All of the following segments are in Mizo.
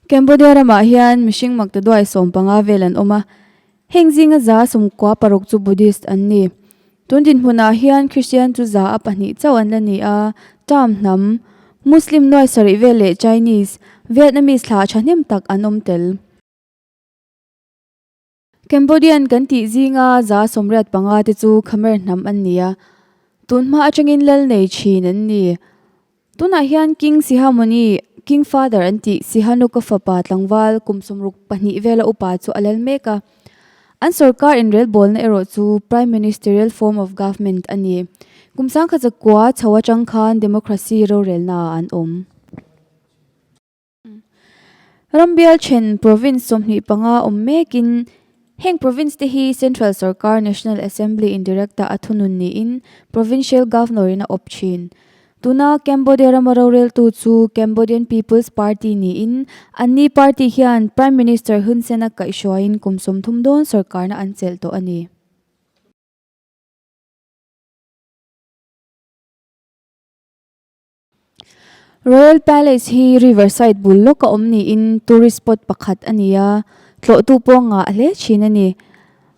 Cambodia ramah hian mihring maktaduai 15 vel an awm a, heng zinga 96 chu Buddhist an ni. Tun dinhmunah hian Christian chu 2% chauh an la ni a, Cham hnam, Muslim nuai sarih vel leh Chinese, Vietnamese thlah thahnem tak an awm tel. Cambodian kan tih zinga 85% te chu Khmer hnam an ni a, tun hma atangin lal nei thin an ni. Tunah hian King Sihamoni, King Father an tih Sihanouk-a fapa tlangval kum 62 vela upa chu a lal mek a. An sorkar inrelbawlna erawh chu Prime Ministerial form of government a ni. Kum 1900 chho atang khan democracy rorelnaah an awm. Rambial then province 25 awm mekin heng province te hi Central sorkar National Assembly in director a thunun niin Provincial Governor in a awp thin. Tuna Cambodia rama roreltu chu Cambodian People's Party niin anni party hian Prime Minister Hun Sen a kaihhruaiin kum 30 dawn sorkarna an chelh tawh a ni. Royal Palace hi riverside bul lawk a awm niin tourist spot pakhat a ni a, tlawhtu pawh ngah hle thin a ni.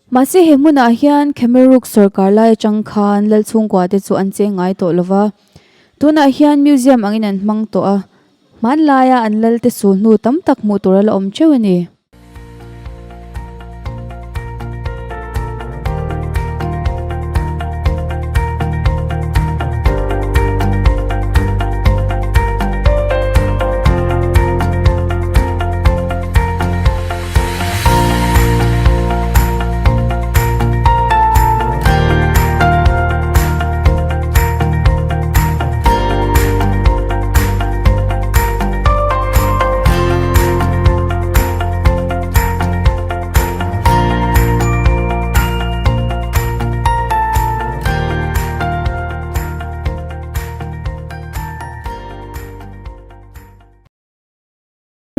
Mahse he hmunah hian Khmer Rouge sorkar lai atang khan lal chhungkua te chu an cheng ngai tawh lova. Tunah hian museum angin an hmang tawh a, hmanlaia an lal te sul hnu tam tak hmuh tur a la awm teuh a ni.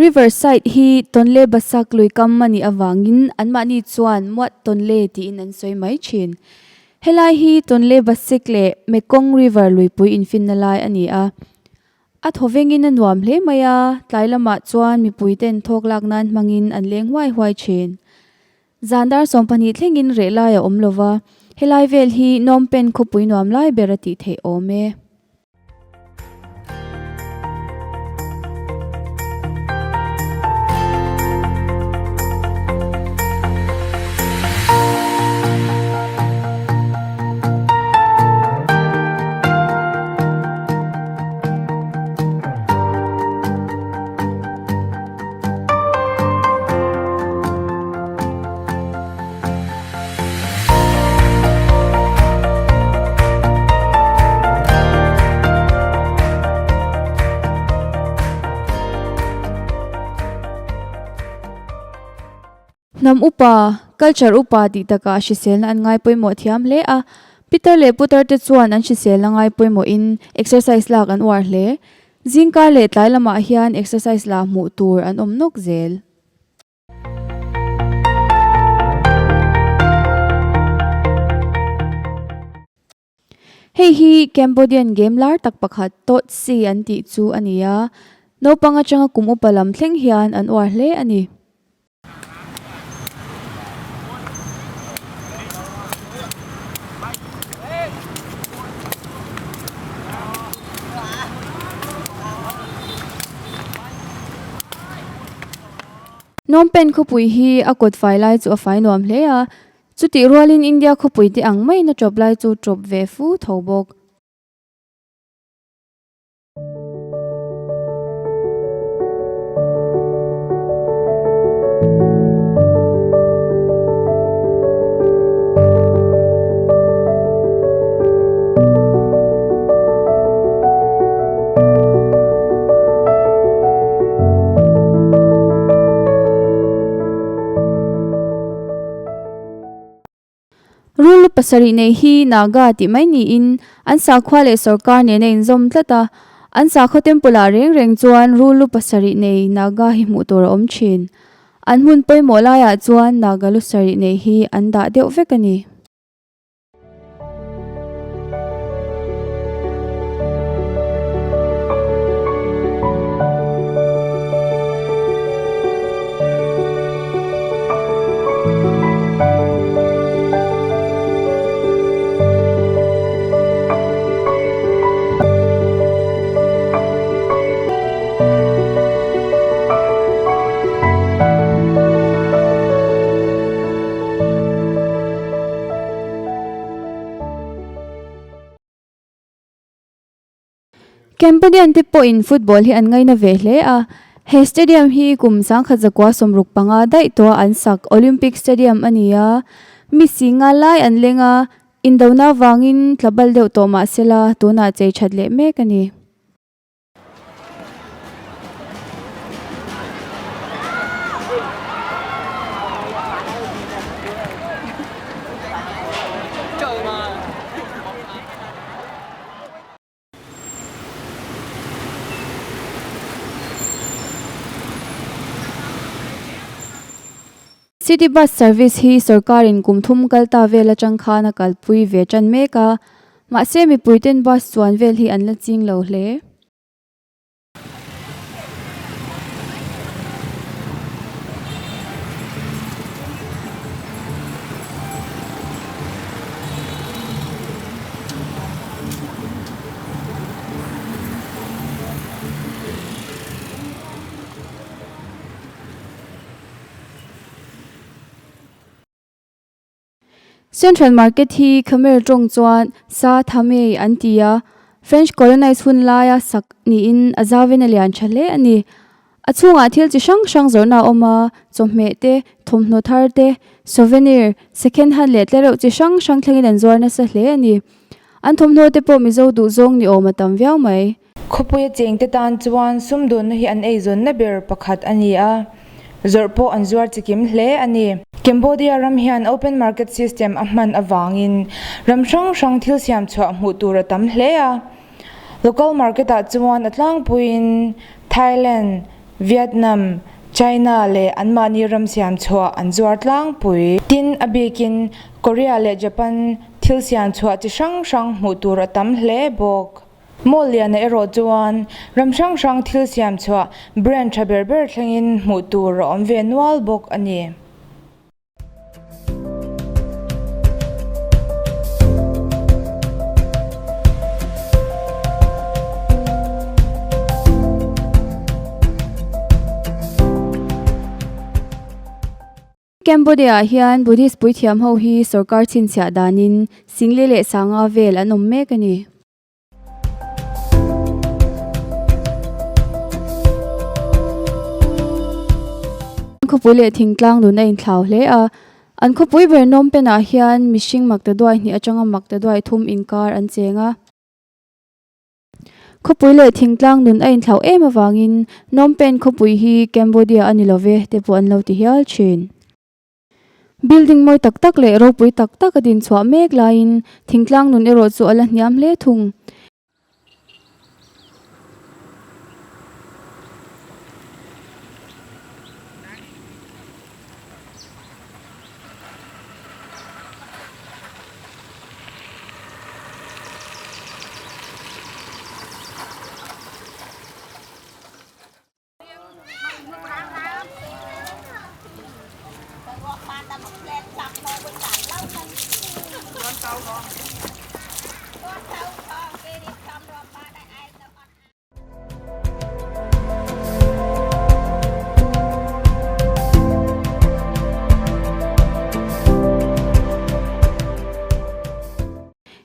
Riverside hi Tonle Basak lui kam a nih avangin anmahni chuan Muat Tonle tiin an sawi mai thin. Helai hi Tonle Basik leh Mekong River luipui infinna lai a ni a. A thawvengin a nuam hle mai a, tlai lamah chuan mipui ten thawk lak nan hmangin an leng huai huai thin. Zan dar 12 thlengin reh lai a awm lova, helai vel hi Phnom Penh khawpui nuam lai ber a tih theih awm e. Hnam upa, culture upa tih takah hriselna an ngai pawimawh thiam hle a. Pitar leh putar te chuan an hriselna ngai pawimawhin exercise lak an uar hle. Zingkar leh tlai lamah hian exercise la hmuh tur an awm nawk zel. Hei hi Cambodian game lar tak pakhat Tot Si an tih chu a ni a, naupang atanga kum upa lam thleng hian an uar hle a ni. Phnom Penh khawpui hi a kawt fai lai chu a fai nuam hle a, Chutih rualin India khawpui te ang maiin a tawp lai chu tawp ve fu tho bawk. pasarih nei hi Naga tih mai niin an sakhua leh sorkar nen a inzawm tlat a, an sakhaw temple ah reng reng chuan rul lu pasarih nei Naga hi hmuh tur a awm thin. An hmun pawimawh laiah chuan Naga lu sarih nei hi an dah deuh vek a ni. Cambodian te pawhin football hi an ngaina ve hle a, he stadium hi kum 1965 daih tawha an sak Olympic Stadium a ni a, mi si nga lai an leng a, indona vangin tlabal deuh tawh mah sela tunah chei that leh mek a ni. City Bus Service hi sorkarin kum thum kal ta vel atang khan a kalpui ve tan mek a, mahse mipuiten bus chuan vel hi an la ching lo hle. Central Market hi Khmer tawng chuan Sa Thamei an ti a, French colonise hun laia sak niin a zauin a lian tha hle a ni. A chhungah thil chi hrang hrang zawrhna a awm a, chawhmeh te, thawmhnaw thar te, souvenir, second hand leh tlereuh chi hrang hrang thlengin an zuar nasa hle a ni. An thawmhnaw te pawh Mizo duhzawng ni awm a tam viau mai. Khawpuia chengte tan chuan sumdawnna hi an eizawnna ber pakhat a ni a, zawrh pawh an zuar chikim hle a ni. Cambodia ram hian open market system a hman avangin ram hrang hrang thil siam chhuah hmuh tur a tam hle a. Local market ah chuan a tlangpuiin Thailand, Vietnam, China leh anmahni ram siam chhuah an zuar tlangpui. Tin, a bikin Korea leh Japan thil siam chhuah chi hrang hrang hmuh tur a tam hle bawk. Mall liana erawh chuan ram hrang hrang thil siam chhuah brand tha ber ber thlengin hmuh tur a awm ve nual bawk a ni. Cambodia-ah hian Buddhist puithiam ho hi sorkar chhinchhiah danin Single leh Sanga vel an awm mek a ni. An khawpui leh thingtlang nun a inthlau hle a, an khawpui ber Phnom Penh-ah hian mihring maktaduai hnih atanga maktaduai thum inkar an cheng a. Khawpui leh thingtlang nun a inthlau em avangin Phnom Penh khawpui hi Cambodia a ni lo ve te pawh an lo ti hial thin. Building mawi tak tak leh ropui tak tak a din chhuah mek laiin thingtlang nun erawh chu a la hniam hle thung.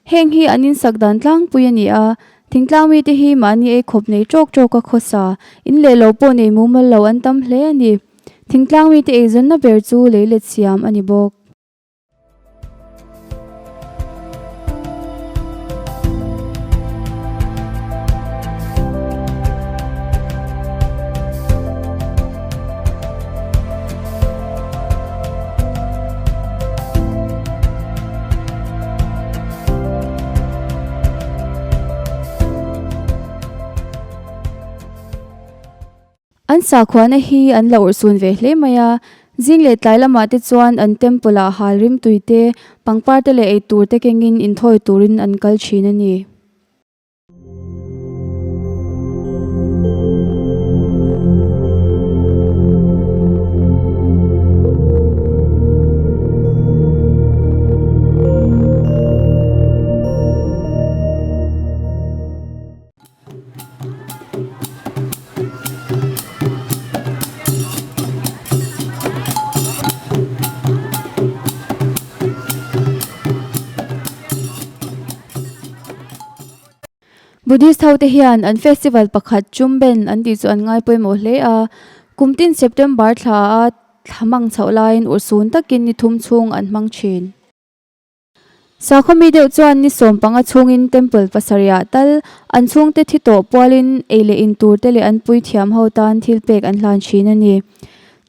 Heng hi an insak dan tlangpui a ni a, Thingtlang mite hi mahni ei khawp nei tawk tawk a khawsa, in leh lo pawh nei mumal lo an tam hle a ni. Thingtlang mite eizawnna ber chu lei let siam a ni bawk. An sakhuana hi an la urhsun ve hle mai a, zing leh tlai lamah te chuan an temple ah hal rimtui te, pangpar te leh eitur te kengin inthawi turin an kal thin a ni. Buddhist ho te hian an festival pakhat Chumben an tih chu an ngai pawimawh hle a, kum tin September thla a thla hmang chhoh laiin urhsun takin ni thum chhung an hmang thin. Sakhaw mi deuh chuan ni 15 chhungin temple pasarihah tal an chhungte thi tawh pualin ei leh in tur te leh an puithiam ho tan thil pek an hlan thin a ni.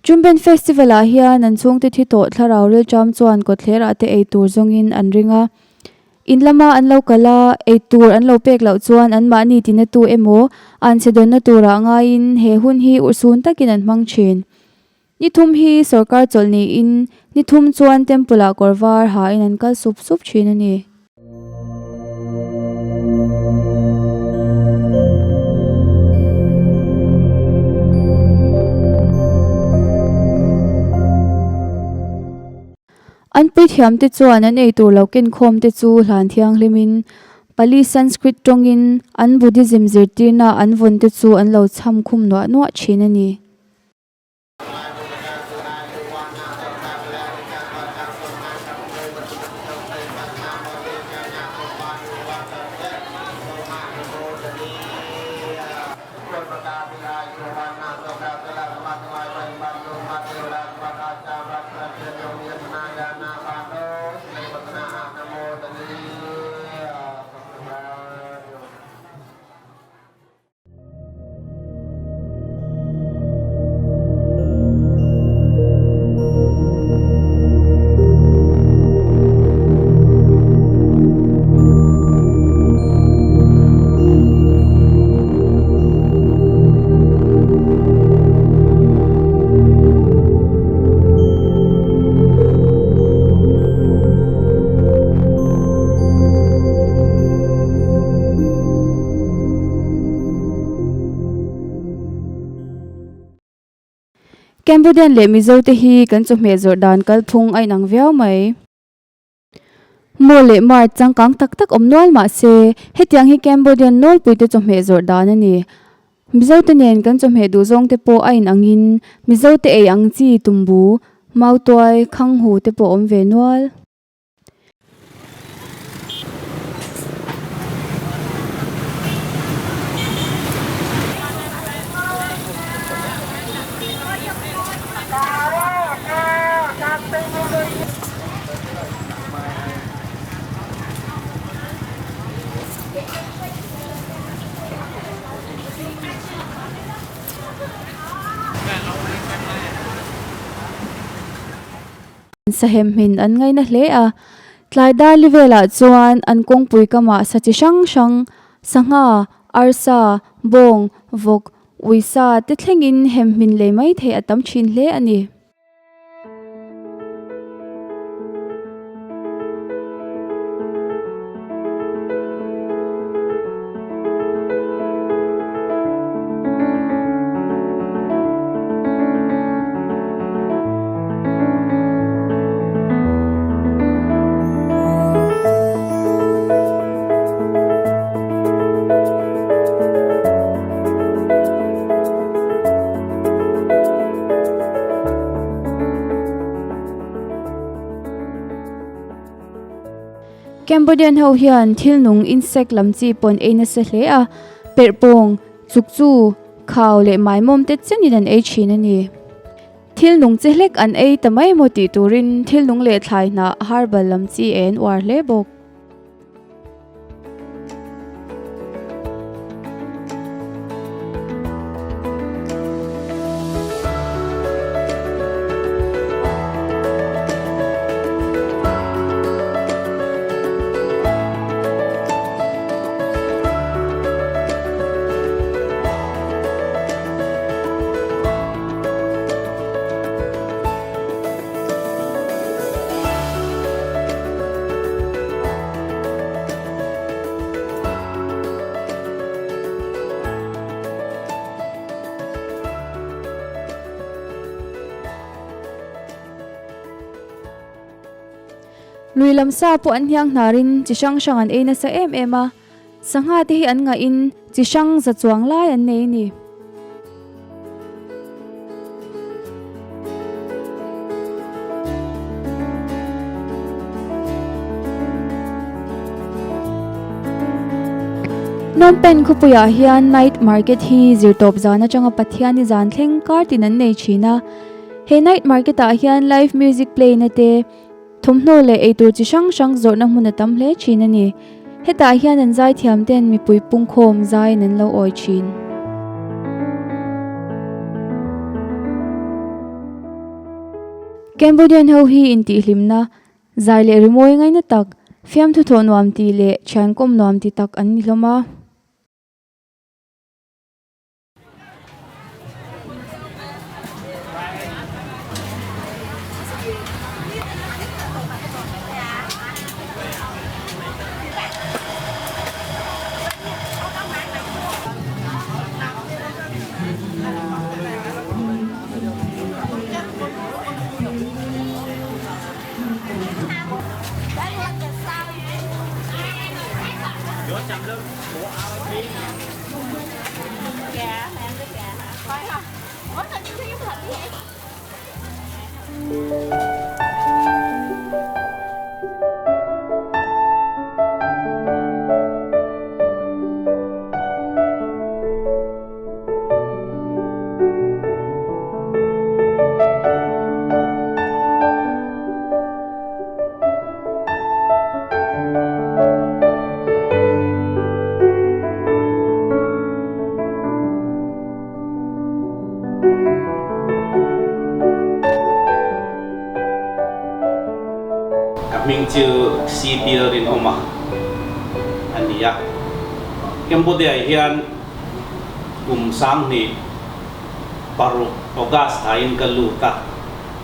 Chumben festival ah hian an chhungte thi tawh thlarau rilṭam chuan kawtthlerah te ei tur zawngin an ring a. In lama an lo kal a, ei tur an lo pek loh chuan anmahni tinatu emaw an chhe dawnna turah ngaiin he hun hi urhsun takin an hmang thin. Ni thum hi sorkar chawlh niin ni thum chuan temple ah kawr var hain an kal sup sup thin a ni. An puithiam te chuan an eitur lo kenkhawm te chu hlan thianghlimin Pali Sanskrit tawngin an Buddhism zirtirna an vawn te chu an lo chham khum nuah nuah thin a ni. Cambodian leh Mizo te hi kan chawhmeh zawrh dan kalphung a inang viau mai. Mall leh mart changkang tak tak awm nual mah se, hetiang hi Cambodian nawlpuite chawhmeh zawrh dan a ni. Mizote nen kan chawhmeh duhzawng te pawh a inangin Mizote ei ang chi tumbu, mautuai, khanghu te pawh awm ve nual. Sahem hmin an ngaina hle a, tlai dar li velah chuan an kawngpui kamah sa chi hrang hrang, sangha, arsa, bawng, vawk, uisa te thlengin hem hmin lei mai thei a tam thin hle a ni. Cambodian ho hian thil nung insect lam chi pawn ei nasa hle a, perhpawng, chukchu, khau leh maimawm te chenin an ei thin a ni. Thil nung chi hlek an ei ta mai emaw tih turin thil nung leh thlai hnah herbal lam chi e an uar hle bawk. Lui lam sa pawh an hniang hnarin chi hrang hrang an ei nasa em em a, sangha te hi an ngahin chi hrang za chuang lai an nei a ni. Phnom Penh khawpuiah hian night market hi zirtawp zan atanga Pathiani zan thleng kar tin an nei thin a. He night market ah hian live music play na te, thawmhnaw leh eitur chi hrang hrang zawrhna hmun a tam hle thin a ni. Hetah hian an zaithiam ten mipui pungkhawm zaiin an lo awi thin. Cambodian ho hi intihhlimna, zai leh rimawi ngaina tak, fiamthu thawh nuam tih leh thiankawm nuam ti tak an ni hlawm a. Ka hming chu CPL Rinawma a ni a. Cambodia hian kum 2006 August thain ka lut a,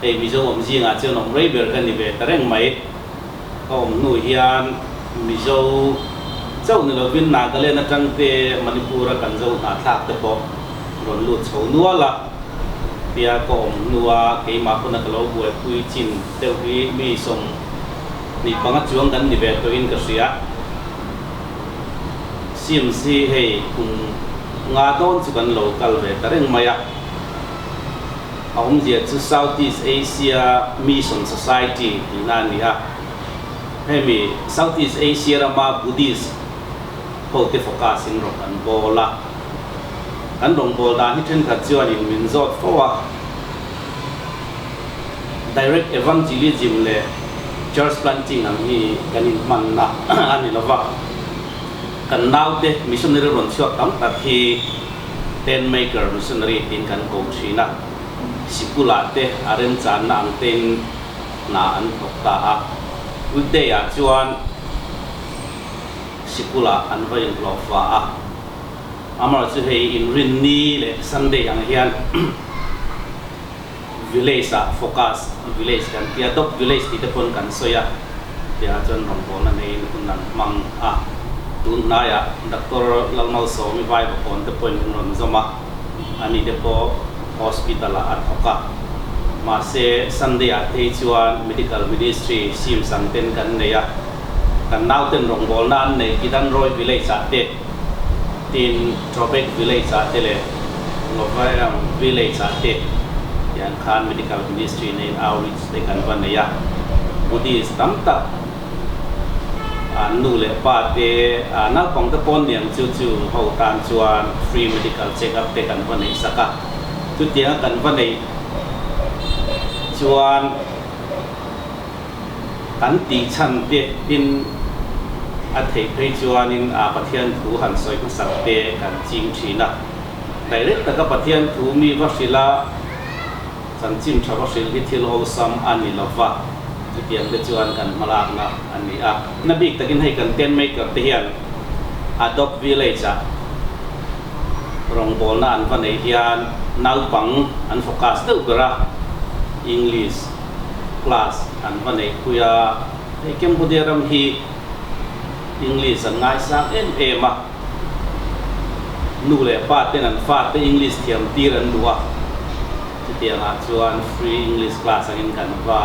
hei Mizo awm zingah chuan awm rei ber ka ni ve ta reng mai. Ka awm hnu hian Mizo chauh ni lovin Nagaland atang te Manipur a kan zo hnahthlak te pawh rawn lut chho nual a, tia ka awm hnua keimah pawn a ka lo buaipui chin deuh hi mi 25 chuang kan ni ve tawhin ka hria. Sims hi hei kum nga dawn chu kan lo kal ve ta reng mai a. A awmzia chu South East Asia Mission Society tihna a ni a. Hemi South East Asia rama Buddhist hote focus in rawng an bawl a. Kan rawngbâwl dan hi ṭhenkhat chuanin min zawt fo a. Direct Evangelism leh Church Planting ang hi kan inhmanna a ni lo va. Kan naute missionary rawn chhuak tam tak hi Tent Maker Missionary tiin kan ko thin a, sikulah te a remchanna ang tein hna an thawk ta a. Weekday ah chuan sikulah an va inhlawhfa a, amaherawhchu chu hei Inrinni leh Sunday ang hian village ah focus, village kan tia, adopt village tih te pawn kan sawi a, tiah chuan rawngbawlna neiin hun an hmang a. Tun hnaiah Doctor Lalmalsawmi Vaivakawn te pawhin min rawn zawm a, ani te pawh hospital ah a thawk a. Mahse Sunday ah phei chuan Medical Ministry SIMS ang ten kan nei a, kan nauten rawngbawlna an neih Kidanrawi village ah te, Tin, Trobek village ah te leh Lovayang village ah te hian khan Medical Ministry neiin outreach te kan va nei a. Buddhist tam tak an nu leh pa te, naupang te pawn niang chu chu ho tan chuan free medical check up te kan va neih sak a. Chutianga kan va neih chuan Kan tih chhan te tin a theih phei chuanin a Pathian thu han sawi hmasak te kan ching thin a. Direct taka Pathian thu mi va hrilh a, chanchin tha va hrilh hi thil awlsam a ni lo va, chutiang te chuan kan hmalakna a ni a. Na bik takin hei kan tent maker te hian Adopt Village ah rawngbawlna an va neih hian naupang an focus deuh ber a, English, Class an va neih pui a, hei Cambodia ram hi English an ngaisang em em a, nu leh pa ten an fa te English thiam tir an duh a, chutiangah chuan free English class angin kan va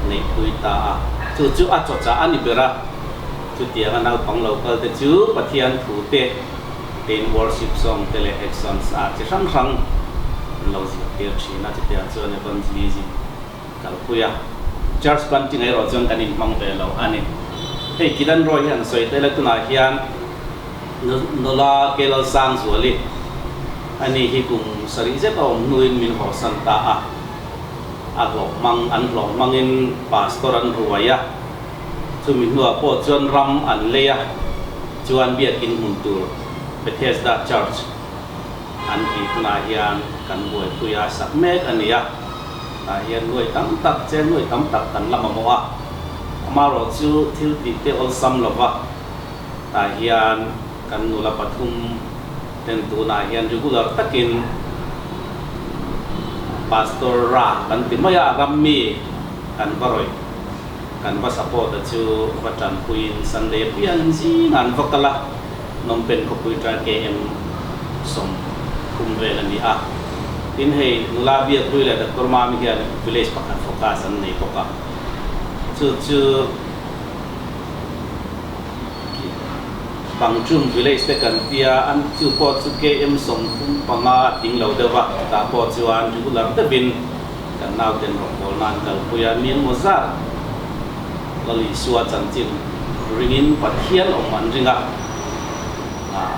neih pui ta a. Chu chu a chawchah a ni ber a, chutianga naupang lo kal te chu Pathian thu te tein worship song te leh actions ah chi hrang hrang an lo zirtir thin a, chutiang chuan evangelism kalpui a. Church planting erawh chuan kan inhmang ve lo a ni. Hei Kidan Roy hi han sawi tel a, tunah hian nula Kelalsangzuali a ni hi kum sarih zet a awm hnuin min hawsan ta a. A hlawh hmang an hlawh hmangin pastor an ruai a, chumi hnuah pawh chuan ram an lei a, chuan biakin hmun tur Bethesda Church an tih tunah hian kan buaipui a sak mek a ni a, tah hian nuai tam tak cheng nuai tam tak kan la mamawh a, amaherawh chu thil tih te awlsam lova tah hian kan nula pathum ten tunah hian regular takin Pastor Ra kan ti mai a, ram mi kan va rawih, kan va support a chu va tanpuiin Sunday apiangin zingah an va kal a, Phnom Penh khawpui tang KM 30 vel a ni a. Tin hei nula Biakhlui leh Doctor Mami hian village pakhat focus an nei bawk a, chu chu. Pangchung village te kan tia, an chu pawh chu KM 35 a tling lo deuh va, tah pawh chuan regular deuhin kan nauten rawngbawlna an kalpui a, mi engmaw zat Lal Isua chanchin ringin Pathian awm an ring a,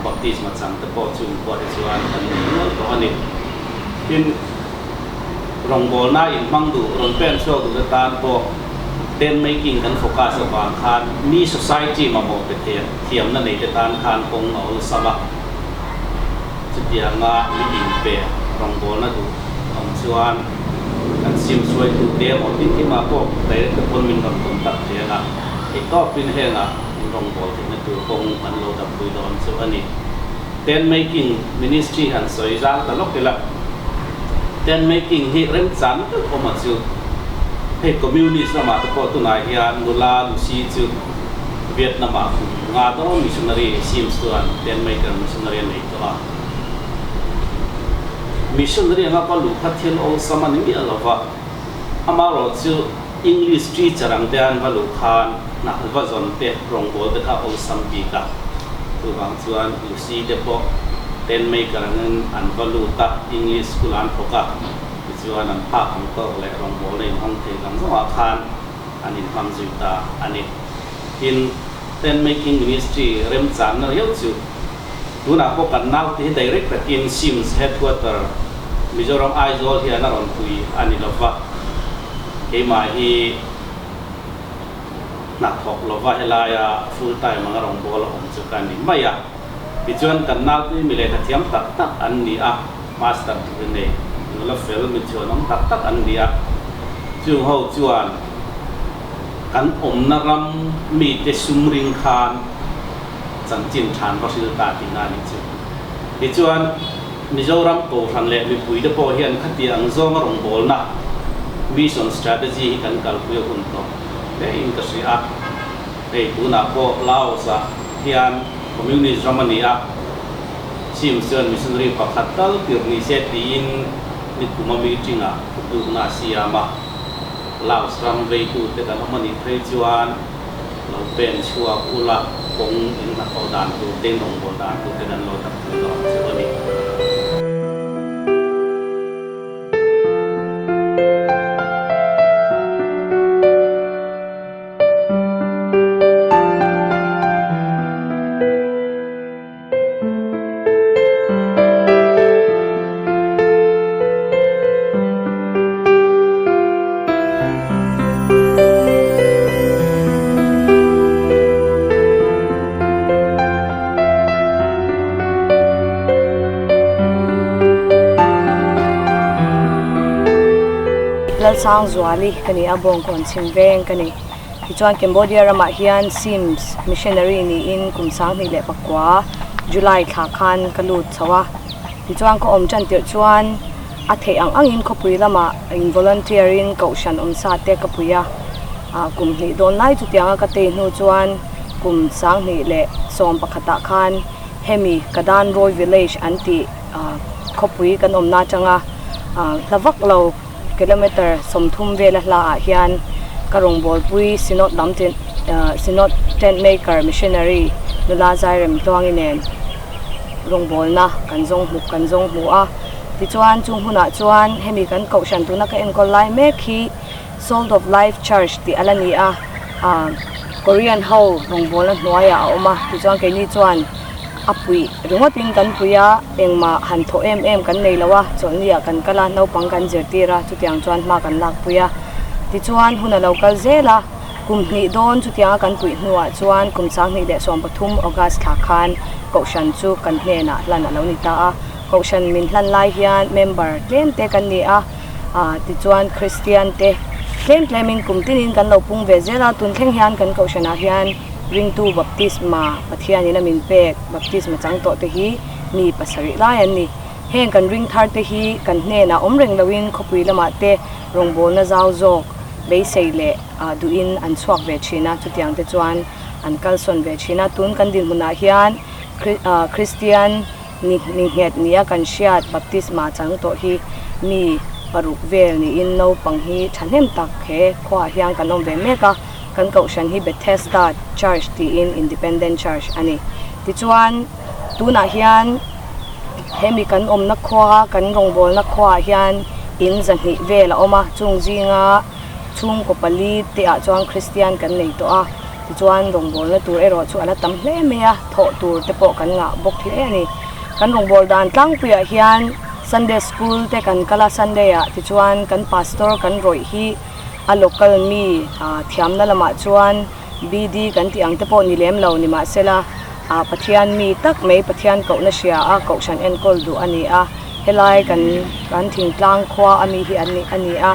baptisma chang te pawh chung pawh te chuan kan nei nual tawh a ni. Tin, rawngbawlna inhmang duh, rawn pen chhuak duh te tan pawh Tent making kan focus avang khan mi society mamawh pe thei thiamna nei te tan khan kawng a awlsam a, chutianga mi inpe rawngbawlna duh awm chuan kan sim hruaitu te emaw tin thimah pawh direct te pawn min rawn contact thei ang a, theihtawpin hengah in rawngbâwl theihna tur kawng kan lo dampui dawn chu a ni. Tent making ministry han sawi zang ta lawk ila, tent making hi remchang deuh awm a chu. Hei Communist ramah te pawh tunah hian nula Lucy chu Vietnam ah kum nga dawn missionary Sims chuan tent maker missionary a nei tawh a. Missionary anga pa luh kha thil awlsam a ni miah lo va, amaherawh chu English teacher ang te an va luh khan hna va zawn te rawngbâwl te kha awlsam bik a. Chuvang chuan Lucy te pawh tent maker angin an va lut a, English school ah an thawk a. Tichuan an phak ang tawk leh rawngbawlna inhawng thei zawng zawngah khan an inhmang zui ta a ni. Tin, Tent Making Ministry remchanna riau chu tunah pawh kan naute hi direct takin SIMS Headquarter Mizoram Aizawl hian a rawn pui a ni lova, keimah hi hnathawk lova helaia full time anga rawngbâwl a awm chu ka ni mai a. Tichuan kan naute hi mi lehkha thiam tak tak an ni a, Master degree nei, nula fel, mi chhuanawm tak tak an ni a. Chung ho chuan kan awmna ram mite sum ring khan chanchin than va hril ta tihna a nih chu. Tichuan Mizoram Kohhran leh mipuite pawh hian khati ang zawnga rawngbawlna, mission strategy, hi kan kalpui a hun tawh hlein ka hria a. Hei tunah pawh Laos-ah hian Communist ram a ni a, Sims chuan missionary pakhat tal tir ni se tiin nikum a meeting-ah thutlukna a siam a. Laos ram veitute kan awm a nih phei chuan lo pen chhuak ula kawng in hnathawh dan tur te, in rawngbâwl dan tur te kan lo dap pui dawn chu a ni. Lalsangzuali ka ni a, Bawngkawn chhim veng ka ni. Tichuan Cambodia ramah hian SIMS missionary niin kum 2009 July thla khan ka lut chho a. Tichuan ka awm tan tirh chuan a theih ang angin khawpui lamah in volunteer in kohhran awm sa te ka pui a. Kum hnih dawn lai chutianga ka tei hnu chuan kum 2011 ah khan hemi Kadan Roy Village an tih khawpui kan awmna atanga hla vak lo kilometre 30 vela hla ah hian Ka rawngbawlpui Synod lam Synod Tent Maker Missionary nula Zairem Tluangi nen rawngbawlna kan zawng hmu kan zawng hmu a. Tichuan chung hunah chuan hemi kan kohhran tuna ka enkawl lai mek hi Salt of Life Church tih a la ni a, Korean ho rawngbawlna hnuaiah a awm a, tichuan keini chuan a puih ringawtin kan pui a, engmah han thawh em em kan nei lo a, chawlhni ah kan kal a, naupang kan zirtir a, chutiang chuan hma kan lakpui a. Tichuan hun a lo kal zel a, kum hnih dawn chutianga kan puih hnuah chuan kum 2013 August thla khan Kohhran chu kan hnenah hlan a lo ni ta a, Kohhran min hlan lai hian member tlem te kan ni a, tichuan Kristian te tlem tlemin kum tinin kan lo pung ve zel a, tun thleng hian kan Kohhranah hian Ringtu baptisma Pathianin a min pek baptisma chang tawh te hi mi pasarih lai an ni. Heng kan ring thar te hi kan hnenah awm reng loin khawpui lamah te rawngbawlna zau zawk beisei leh duhin an chhuak ve thin a, chutiang te chuan an kalsawn ve thin a. Tun kan dinhmunah hian Kristian Ni ni nghet nia kan hriat baptisma chang tawh hi mi paruk vel niin naupang hi thahnem tak he khuaah hian kan awm ve mek a, kan kohhran hi Bethesda Church tiin Independent Church a ni. Tichuan tunah hian hemi kan awmna khua kan rawngbawlna khuaah hian in zahnih vel a awm a, chung zinga chhungkaw pali te ah chuan Kristian kan nei tawh a. Tichuan rawngbawlna tur erawh chu a la tam hle mai a, thawh tur te pawh kan ngah bawk hle a ni. Kan rawngbâwl dan tlangpuiah hian Sunday School te kan kal a, Sunday ah tichuan kan Pastor kan rawih hi a local mi thiamna lamah chuan BD kan tih ang te pawh ni lem lo nimahsela Pathian mi tak mai Pathian kohna hria a kohhran enkawl duh a ni a, helai kan kan thingtlang khua ami hi an ni a ni a,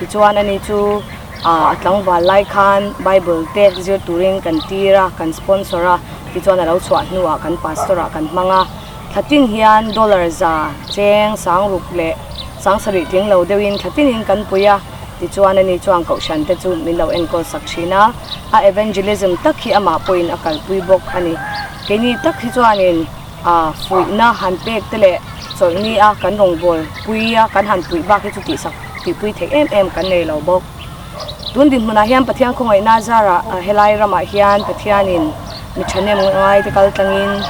tichuan ani chu. A tlangval lai khan Bible te zir turin kan tir a, kan sponsor a, tichuan a lo chhuah hnuah kan pastor ah kan hmang a. Thla tin hian dollar za cheng sang ruk leh sang sarih tling lo deuhin thla tinin kan pui a, tichuan ani chuan kohhran te chu min lo enkawl sak thin a. A evangelism tak hi amah pawhin a kalpui bawk a ni. Keini tak hi chuanin a fuihna han pek te leh chawlhni a kan rawngbâwl pui a kan han puih bak hi chu tihsak tihpui theih em em kan nei lo bawk. Tun dinhmunah hian Pathian khawngaihna zarah helai ramah hian Pathianin mi thahnem ngai te kal tlangin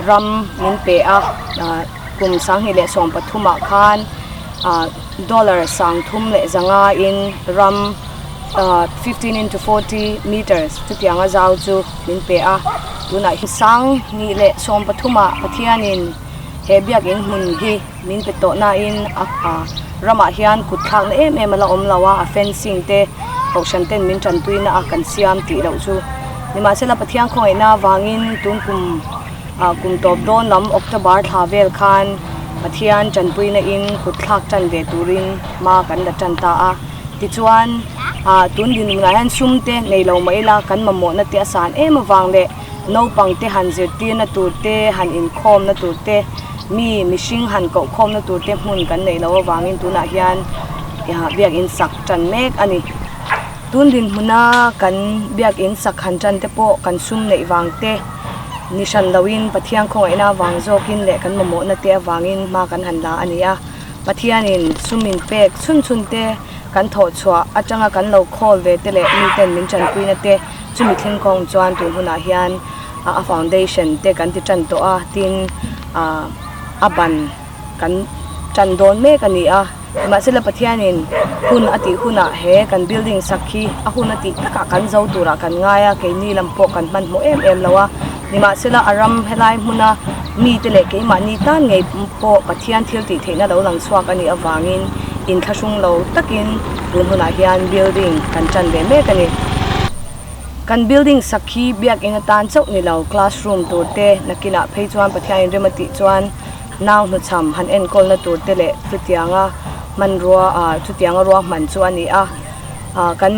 ram min pe a, kum 2013 ah khan dollar 3,500 in ram 15 into 40 meters chutianga zau chu min pe a, tunah hian 2013 ah Pathianin he biakin hmun hi min pe tawh nain a ramah hian kut thlakna em em a la awm lo a, a fencing te kohhran ten min tanpui na a kan siam tih loh chu. Nimahsela Pathian khawngaihna avangin tun kum ah kum tawp dawn lam October thla vel khan Pathian tanpuina in kut thlak tan ve turin hma kan la tan ta a. Tichuan ah tun dinhmunah hian sum te nei lo mah ila kan mamawhna te a san em avang leh naupang te han zirtirna tur te, han inkhawmna tur te, mi mihring han kohkhawmna tur te hmun kan neih loh avangin tunah hian biakin sak tan mek a ni. Tun dinhmuna kan biakin sak han tan te pawh kan sum neih vang te ni hran loin Pathian khawngaihna avang zawkin leh kan mamawhna te avangin hma kan han la a ni a. Pathianin sum in pek chhun chhun te kan thawh chhuah atanga kan lo khawl ve te leh miten min tanpuina te Chumi thleng kawng chuan tun hunah hian a foundation te kan ti tan tawh a, tin ah a ban kan tan dawn mek a ni a, nimahsela Pathianin hun a tih hunah he kan building sak hi a hun a tih takah kan zo turah kan ngai a, keini lam pawh kan hmanhmawh em em lo a, nimahsela a ram helai hmuna mite leh keimahni tan ngei pawh Pathian thil tih theihna lo lang chhuak a nih avangin inthlahrung lo takin tun hunah hian building kan tan ve mek a ni. Kan building sak hi biakin atan chauh ni lo, classroom tur te, nakinah phei chuan Pathianin rem a tih chuan nau hnuchham han enkawlna tur te leh chutianga hmanrua ah chutianga ruahman chu a ni a. Ah kan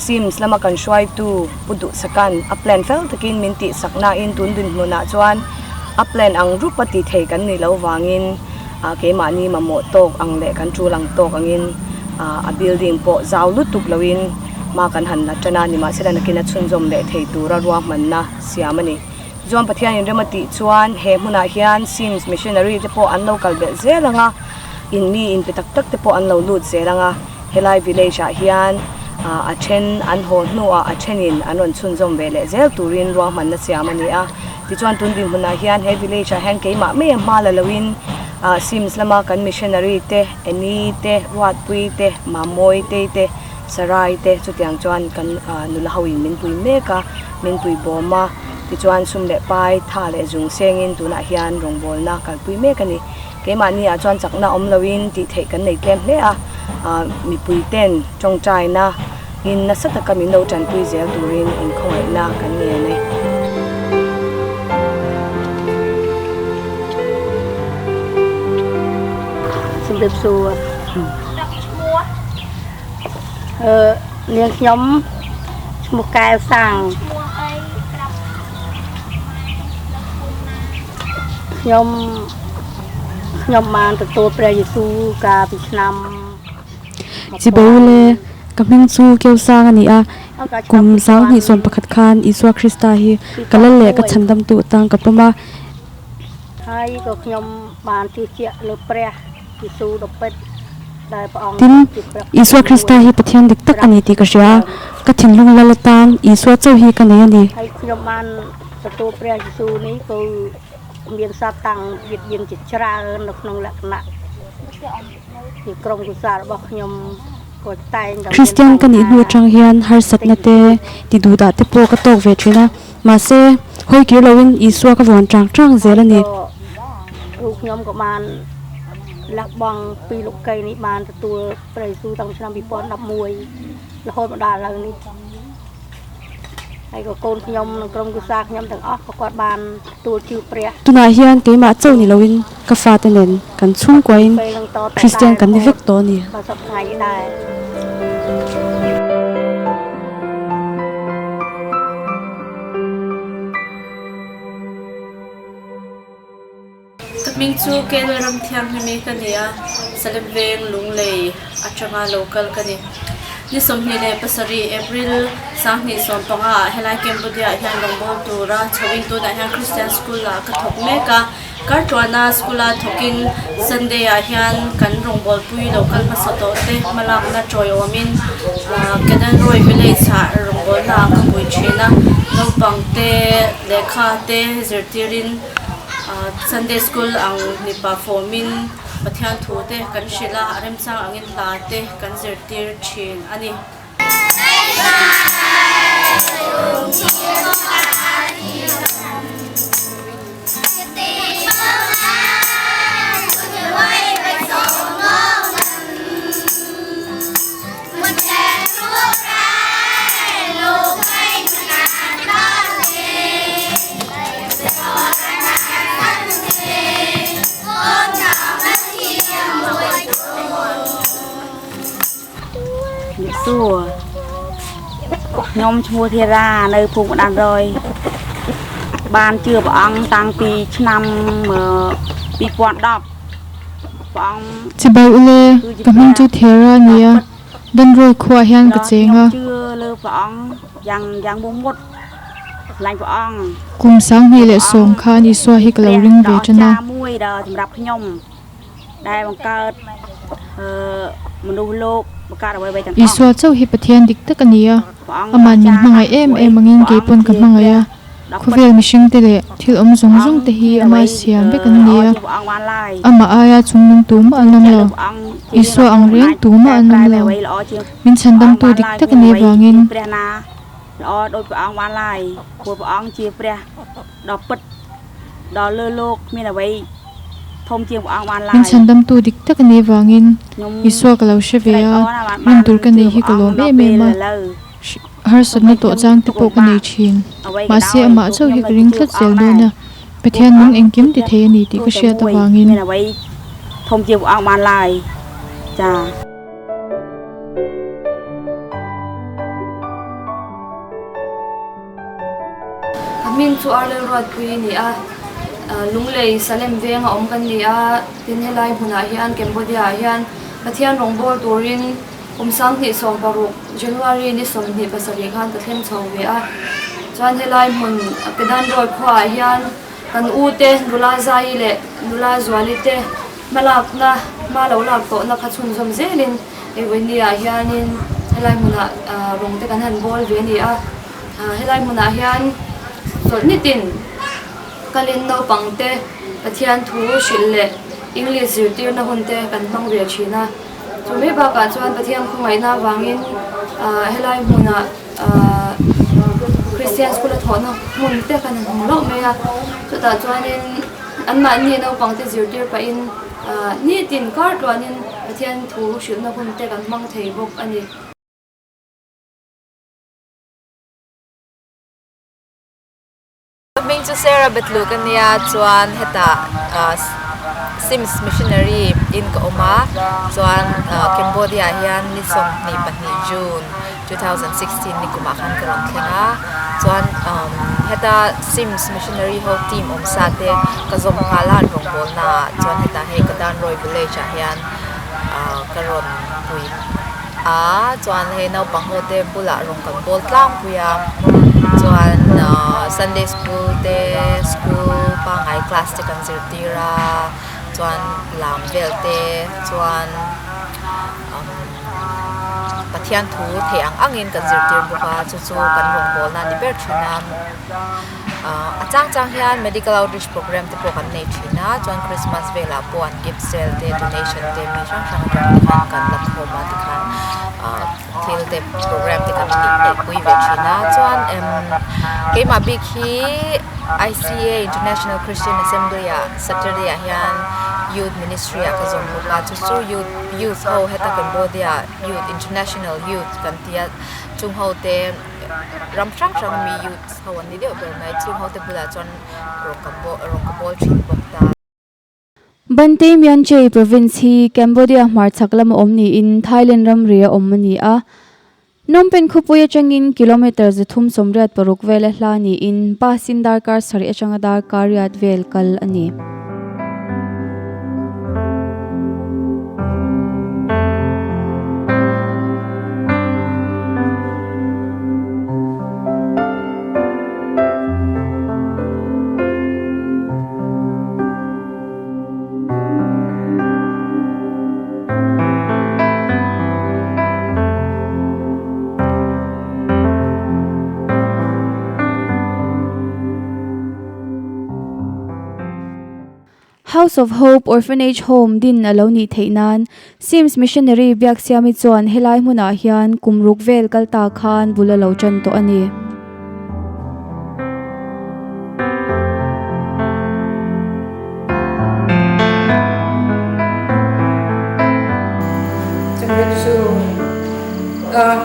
SIMS lama kan hruaitu Pu Duhsaka'n a plan fel takin min tih sak nain tun dinhmunah chuan a plan ang rup a ti thei kan nih loh vangin ah keimahni mamawh tawk ang leh kan tul ang tawk angin ah a building pawh zau lutuk loin hma kan han la tan a, nimahsela nakin a chhunzawm leh thei tura ruahmanna siam a ni. Tichuan Pathianin rem a tih chuan he hmunah hian SIMS missionary te pawh an lo kal belh zel ang a, in mi inpe tak tak te pawh an lo lut zel ang a, helai village ah hian. A then an haw hnuah a thenin an rawn chhunzawm ve leh zel turin ruahmanna siam a ni a. Tichuan tun dinhmunah hian he village ah hian keimah mai a hma la loin Sims lama kan missionary te, Annie te, Ruatpui te, Mamawi tei te, Sarai te chutiang chuan kan nula ho in min pui mek a, min pui bawm a. Tichuan sum leh pai, tha leh zung sengin tunah hian rawngbawlna kalpui mek a ni. Keimahni ah chuan chakna awm loin tih theih kan nei tlem hle a, mipui ten tawngtaina in nasa taka min lo tanpui zel turin inkhawngaihna kan ngen e. ជំរាបសួរអឺនាងខ្ញុំឈ្មោះកែវសាំងខ្ញុំខ្ញុំបានទទួលព្រះយេស៊ូវកាលពីឆ្នាំ Chibai ule ka hming chu keu sang a ni a kum sang hnih sawm pakhat khan Isua Krista hi ka lal leh ka chhandam tu atang ka pawm a. ហើយក៏ខ្ញុំបានជឿជាក់លើព្រះយេស៊ូវដ៏ពិតដែលព្រះអង្គ Tin, ជាព្រះ Isua Krista hi Pathian dik tak a ni tih ka hria a, ka thinlung lal atan Isua chauh hi ka nei a ni. ហើយខ្ញុំបានទទួលព្រះយេស៊ូវនេះគឺមានសាតាំងបៀតបៀនជាច្រើននៅក្នុងលក្ខណៈជាក្រុមគ្រួសាររបស់ខ្ញុំក៏តែងតែមាន Kristian ka nih hnu atang hian harsatna te ti duh dah te pawh ka tawk ve thin a, mahse hawi kir loin Isua ka vawn chang chang zel a ni. រូបខ្ញុំក៏បានលះបង់ពីលោកីនេះបានទទួលព្រះយេស៊ូវតាំងឆ្នាំ2011រហូតមកដល់ឥឡូវនេះហើយក៏កូនខ្ញុំនិងក្រុមគ្រួសារខ្ញុំទាំងអស់ក៏គាត់បានទទួលជឿព្រះ Tunah hian keimah chauh ni loin ka fate nen kan chhungkuain ពេលនឹងតតែ Kristian kan ni vek tawh a ni. ដល់សប្តាហ៍ថ្ងៃនេះដែរ Ka hming chu Kelwe ram thianghlim ka ni a, Salem veng Lunglei atanga lo kal ka ni. Ni 27 April 2015 ah helai Cambodia ah hian rawngbâwl tura chhoin tunah hian Christian School ah ka thawk mek a, kar tuahna school a thawkin Sunday ah hian kan rawngbâwl pui lo kal hmasa tawh te hmalakna tawiawmin Kedanroy village ah rawngbâwlna ah ka pui thin a, naupang te lehkha te zirtirin Sunday school ang mipa fawmin Pathian thu te kan hrilh a, a remchang angin hla te kan zirtir thin a ni. ជំរាបសួរខ្ញុំឈ្មោះធីរ៉ានៅភូមិដានរយបានជឿព្រះអង្គតាំងពីឆ្នាំ2010ព្រះអង្គ Chibai ule ka hming chu Thera a ni a, Danrawi khuaah hian ka ដល់ cheng ខ្ញុំ a. ជឿលើព្រះអង្គយ៉ាងយ៉ាងមុះមុតស្រឡាញ់ព្រះអង្គ Kum ព្រះ sangni leh អង្គ sawm khan Isua hi ka ព lo ព្រះ ring ដ៏ ve អស្ tan ចា a. រ្យមួយដល់សម្រាប់ខ្ញុំដែលបង្កើតអឺមនុស្សលោកបង្កើតអ្វីៗទាំងអស់ Isua chauh hi Pathian dik tak a ni a, ព្រះអង្គ aman ដ៏អស្ min ចារ្យ hmangaih ណាស់ em ព្រោះអី em angin ព្រះ kei អង្គ pawn ka ជា hmangaih ព្រះ a, ដ៏ពិត khawvel mihring te leh thil awm ព្រះ zawng អង្គ zawng te hi គ្មានអ្ ama វី siam អឺ vek an ល្អ ni a, ជាងព្រះអង្គបានឡើយ amah aia chungnung tumah an ជឿ awm ជាក់លើ lo, ព្រះអង្គជារៀង Isua រាល់ ang អំ reng ណាច tumah កែ an ប្រែ awm lo, អ្វីល្អជាង min ព្រះអង្គ chhandam tu បាន dik ឡើយ tak a គ្មាន nih អ្វី vangin ជាព្រះណាល្អដូចព្រះអង្គបានឡើយព្រោះព្រះអង្គជាព្រះដ៏ពិតដ៏លើលោកគ្មានអ្វីធំជាងព្រះអង្គបានឡើ min យ chhandam tu dik tak a nih vangin ខ្ញុំ Isua ka lo hre ve ត្រេក a, អរណាស់បាន rin បាន tur ka ជឿ nei hi ព្រះ ka អង្គ lawm ដល់ em ពេល em a, ឥឡូវ harsatna សូម្បី tawh ខ្ញុំ chang te ទុក pawh លំ ka បា nei ក thin, អ្វីក៏ដោ mahse យ amah ព្រោះ chauh ខ្ញុំ hi នៅ ka ring ជឿ tlat ព្រះអង្គ zel ដែរ dawn a, ព្រោះ Pathian ព្រះ nung អង្គ engkim ជា ti ព្រះ thei a ni tih គ្រូ ka តែ hriat មួយ avangin. មានអ្វីធំជាងព្រះអង្គបានឡើយចា Ka hming chu Arlel Ruatpui a ni a, Lunglei Salem veng a awm kan ni a, tin helai hmunah hian Cambodia ah hian Pathian rawngbâwl turin kum 2016 January ni 27 khan ka thleng chho ve a, chuan helai hmun Kedanrawi khuaah hian kan u te nula zai leh nula zuali te hmalakna hma lo lak tawhna kha chhunzawm zelin Ewenni ah hianin. Helai hmunah rawng te kan han bawl ve a ni a, helai hmunah hian chawlh nitin kalin naupang te Pathian thu hrilh leh English zirtirna hun te kan hmang ve thin a. Chu mai bakah chuan Pathian khawngaihna avangin helai hmunah Christian school a thawhna hmun te kan han hmu hlauh mai a, chutah chuanin anmahni naupang te zirtir pahin nitin kar tluanin Pathian thu hrilhna hun te kan hmang thei bawk a ni. Ka hming chu Sarah Betluk a nia chuan hetah Sims Missionary in ka awm a chuan Cambodia ah hian ni 22 June 2016 ni kumah khan ka rawn thleng a chuan heta Sims Missionary ho team awm sa te ka zawm nghal a an rawngbawlna ah chuan hetah hei ka Danrawi village ah hian ka rawn pui a chuan hei naupang ho te bulah rawn kan bawl tlangpui a chuan ahh sunday school te school pangngai class te kan zirtir a chuan lam vel te chuan umm Pathian thu theih ang angin kan zirtir bawk a chu chu kan rawngbawlna a ni ber thin a. A chang chang hian medical outreach program te pawh kan nei thin a chuan Christmas velah pawh an gift sale te donation te mi hrang hrang atang te khan kan la khawm a tikhan ah thil te program te kan neih pui ve thin a chuan emm keimah bik hi I_C_A International Christian Assembly ah Saturday ah hian youth ministry ah ka zawm bawk a chu chu youth youth ho heta Cambodia youth international youth kan tia chung ho te. ram hrang hrang mi youth ho an ni deuh ber mai chung ho te bulah chuan rawng ka bawl rawng ka bawl thin bawk ta. Banteay Meanchey Province hi Cambodia hmarchhak lama awm niin Thailand ramri a awm a ni a. Phnom Penh khawpui atangin kilometre 386 vela hla niin bus in darkar sarih atanga darkar riat vel kal a ni. House of Hope Orphanage Home din a lo nih theih nan Sims Missionary Biaksiami chuan helai hmunah hian kum ruk vel kal ta khan bul a lo tan tawh a ni.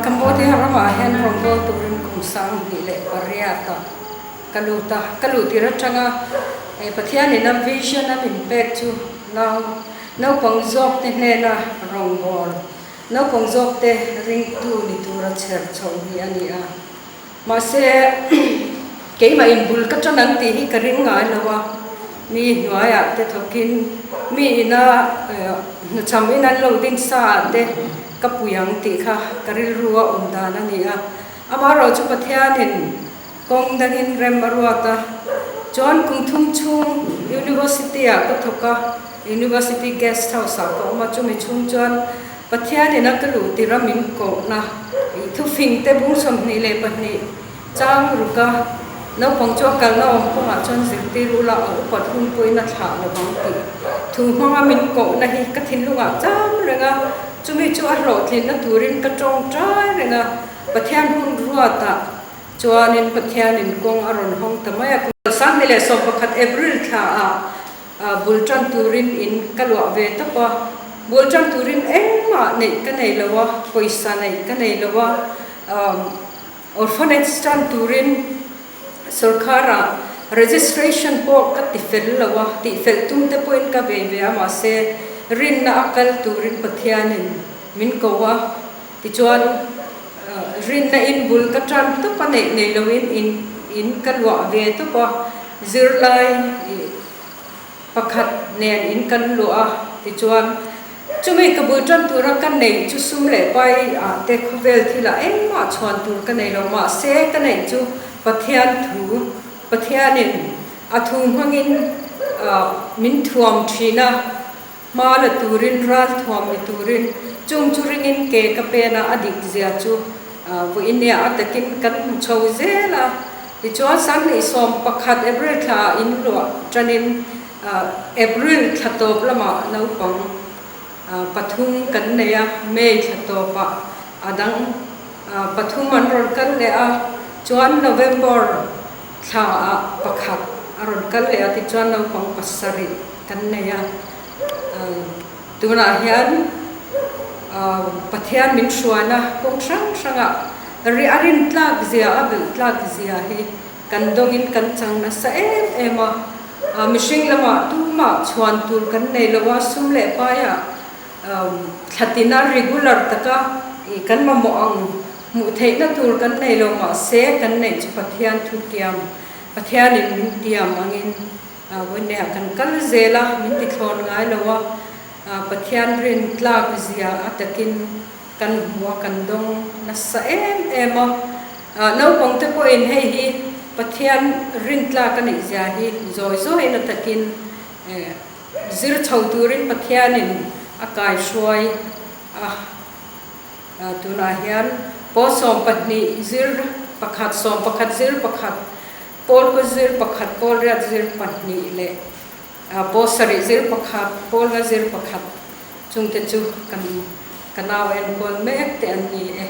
Cambodia ramah hian rawngbâwl turin kum 2008 ah Ka lut a, ka luh tir atanga Pathianin a vision a min pek chu nau naupang zawkte hnena rawngbâwl, naupang zawkte ringtu ni tura chher chho hi a ni a. Mahse, keimah in bul ka tan ang tih hi ka ring ngai lo a, mi hnuaiah te thawkin mi ina hnuchham in an lo ding sa ah te ka pui ang tih kha ka rilru a awm dan a ni a. Amaherawhchu chu Pathianin Kawng dangin rem a ruat a, chuan kum thum chhung University ah ka thawk a, University Guest House ah ka awm a, chumi chhung chuan Pathianin a ka luh tirh a min kohna ih thufing te bung 22 chang ruk a, naupang chu a kalna awm kawngah chuan zirtir ula a upat hun pawhin a thlah lo vang tih thu hmanga min kohna hi ka thinlungah cham reng a, chumi chu a hlawhtlinna turin ka tawngtai reng a, Pathian hun ruatah Chuanin Pathianin kawng a rawn hawng ta mai a. 2011 April thla ah bul tan turin in ka luah ve tawp a. Bul tan turin engmah neih ka nei lo a, pawisa neih ka nei lo a. Orphanage tan turin sorkharah registration pawh ka ti fel lo a, tih fel tum te pawhin ka bei ve a, mahse rinna a kal turin Pathianin min ko a. Tichuan, rinna in bul ka tan tawp a, neih nei loin in in ka luah ve tawp a, zirlai pakhat nen in kan luah a. Tichuan, chumi ka bul tan tura ka neih chu sum leh pai ah te khawvel thilah engmah chhuan tur ka nei lo, mahse ka neih chu Pathian thu, Pathianin a thu hmangin min thuam thin a. Hma la turin, ral thuam ni turin Chung chu ringin ke ka pen a, a dik zia chu vawinia a takin kan hmu chho zel a. Tichuan 2011 April thla ah in luah tanin April thla tawp lamah naupang pathum kan nei a, May thla tawpah a dang pathum an rawn kal leh a, chuan November thla ah pakhat a rawn kal leh a, tichuan naupang pasarih kan nei a. Tunah hian Pathian min hruaina kawng hrang hrangah ri a rin tlak zia, a belh tlak zia hi kan dawngin kan chang nasa em em a. Mihring lamah tumah chhuan tur kan nei lo a, sum leh paiah thlatina regular taka kan mamawh ang hmuh theihna tur kan nei lo mahse kan neih chu Pathian thutiam, Pathianin min tiam angin Vawineah kan kal zel a, min ti thlawn ngai lo a, Pathian rin tlak zia a takin kan hmu a, kan dawng nasa em em a. Naupangte pawhin hei hi Pathian rin tlak a nih zia hi zawi zawiin a takin zir chho turin Pathianin a kaihruai a. Tunah hian pawl 12 zir pakhat, 11 zir pakhat, Pawl ku zir pakhat, pawl riat zir pahnih leh pawl sarih zir pakhat, pawl nga zir pakhat chungte chu kan ka nau enkawl mek te an ni e.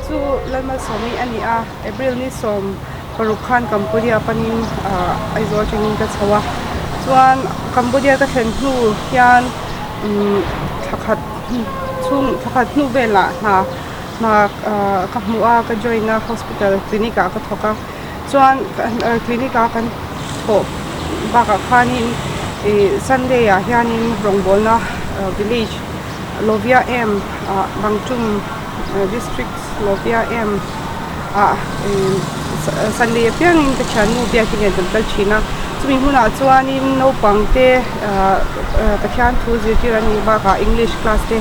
Chu Lalmalsawmi a ni a, April ni 16 khan Cambodia panin Aizawl atangin ka chho a, chuan Cambodia ka thlen hnu hian thla khat chhung thla khat hnu velah hna hna ka hmu a ka join a hospital clinic ah ka thawk a, chuan clinic a kan thawh bakah khanin ih Sunday ah hianin rawngbawlna village Lovia em ah Bangchung. District Lovia em ah Sunday apiangin ka thiannu biakin nen kan kal thin a, chumi hmunah chuanin naupang te ah Pathian thu zirtir an nih bakah English class te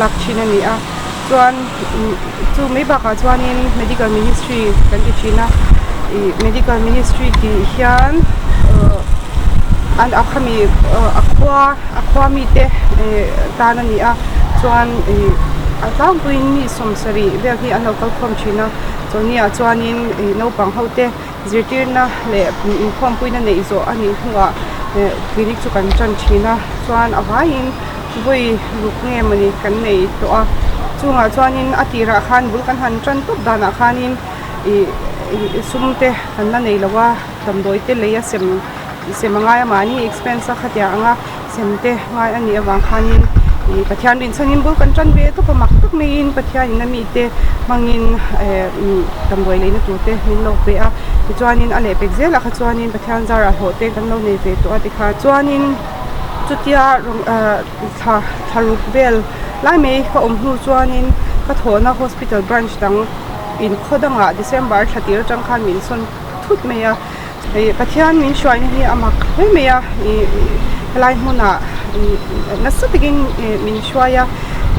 lak thin a ni a, chuan chu mai bakah chuanin Medical Ministry kan ti thin a, ih Medical Ministry tih hian an a khami a khua a khua mite tan a ni a chuan ih a tlangpuiin mi sawmsarih vel hi an lo kal khawm thin a chawlhniah chuanin ih naupang ho te zirtirna leh inkhawmpuina neih zawh a nih hnuah eh clinic chu kan tan thin a chuan a vaiin vawi ruk nge mawni kan nei tawh a chungah chuanin a tirah khan bul kan han tan tawp danah khanin ih ih sum te kan la nei lo a damdawi te lei a sem sem a ngai a mahni expense a khatiang anga sem te ngai a nih avang khanin ih Pathian rinchhanin bul kan tan ve tawp a mak tak maiin Pathianin a mite hmangin eh damdawi leina tur te min lo pe a tichuanin a lehpek zelah kha chuanin Pathian zarah hlawh te kan lo nei ve tawh a tikha chuanin chutia rawng ah thla thla ruk vel lai mai ka awm hnu chuanin ka thawhna hospital branch dang inkhaw dangah December thla tir atang khan min sawn thut mai a. Ih Pathian min hruaina hi a mak hle mai a, ih helai hmunah ih nasa takin ih min hruai a,